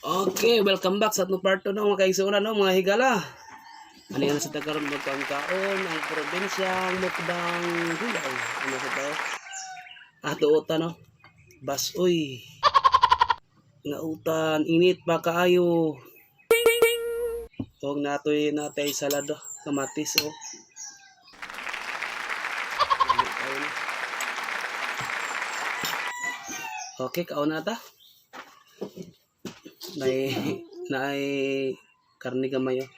Okay, welcome back sa atong part 2, no, mga kaigsuonan, no, mga higala. Ano yan sa tagaron magkaon ang probinsyang mukbang gulay. Ano sa to? Ato utan, no. Basoy. Nga utan, init pa kaayo. Og natoy natay salado, kamatis, oh. Dali kayo na. Okay, kaon na ta. May naay karne gamay, oh.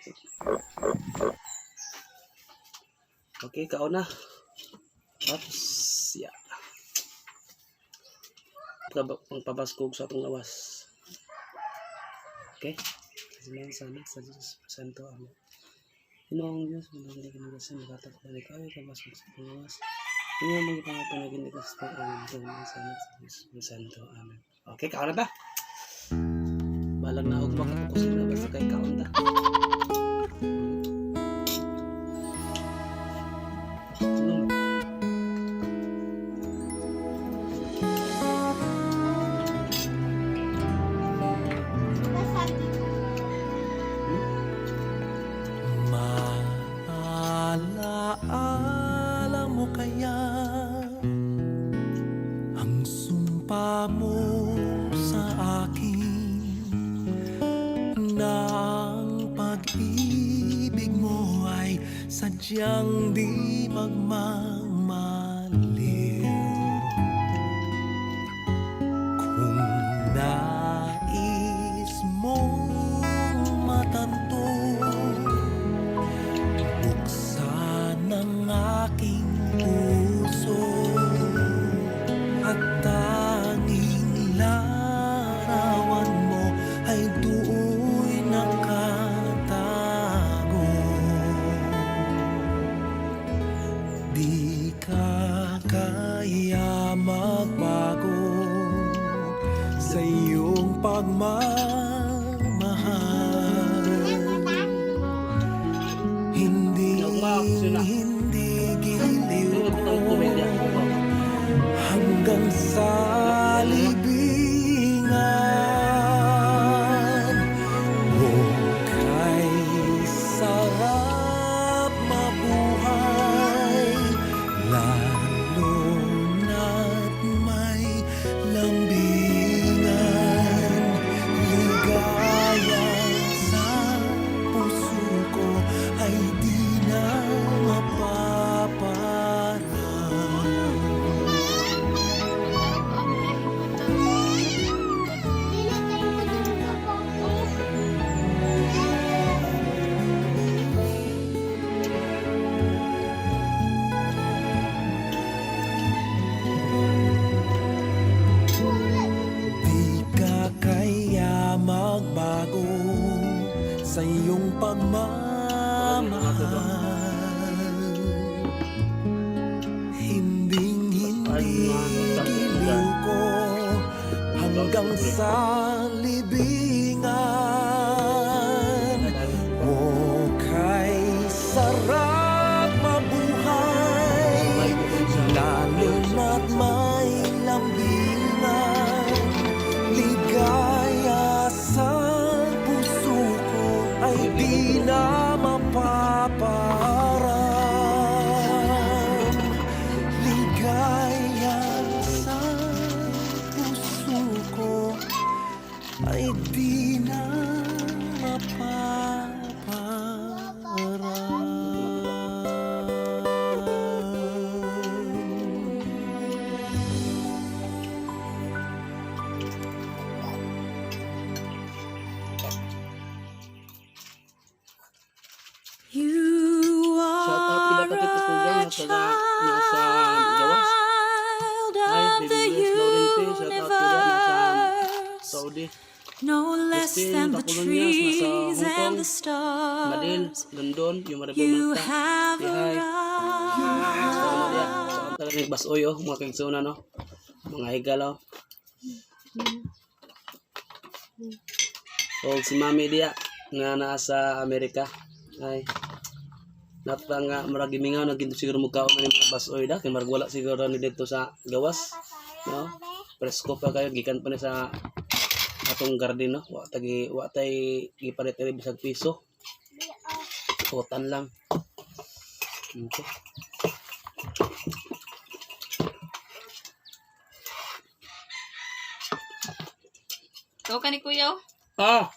Okay, kaon na. Oops, yeah. Pangpabaskog sa atong lawas. Okay. Sa sana sa Diyos Santo. Amen. Ginoong Diyos, manang kami sa makatak na ikaw ay kabaskog sa atong lawas. Inyo mga pangapanagin ni Kristo. Amen. Sa sana sa Diyos Santo. Amen. Okay, kaon na ta. Balag na og makapukusin na basta kay kaon ta. Maalaala mo kaya ang sumpa mo sa akin na ang pag-ibig mo ay sadyang di magmamaliw? Kung nais mong matanto, buksan ang aking puso at tanging larawan mo ay do'y nakatago. Di ka kaya magbago sa iyong pagmamahal. Hindi, hindi giliw ko hanggang sa libingan. Kay sarap mabuhay, lalo na't may lambingan. Ligaya sa puso ko ay di na mapaparam. Di ka kaya magbago sa iyong pagmamahal. Hinding hindi giliw ko hanggang sa libingan. O kay sarap mabuhay, lalo na't may lambingan. Ligaya sa puso ko ay di na mapaparam. Ligaya sa puso ko ay di na mapaparam. You Shout out kila are Katit Ipugang a nasa nasa gawas. child Hi, of the Baby Grace Laurente, shout out kila nasa universe, Saudi. no less Christine than the Tacolonias nasa trees Hong and Kong. the Madel, stars. London, yung Maribel You Marta. have Say hi. Sa ano diya? arrived. Sa talaga nagbasoy, oh, mga kaigsuonan, no. Mga higala, oh. O si Mami diya nga nasa Amerika. Ay. Nata nga murag gimingaw na ginto siguro mo kaon ni mga basoy da kay murag wala siguro ni dito sa gawas. No? Presko pa kayo gikan pa ni sa Atong garden, no. Wa tay gipalit diri bisag piso. Tuotan lang. Okay. Tuo ka ni kuya, oh. Ah!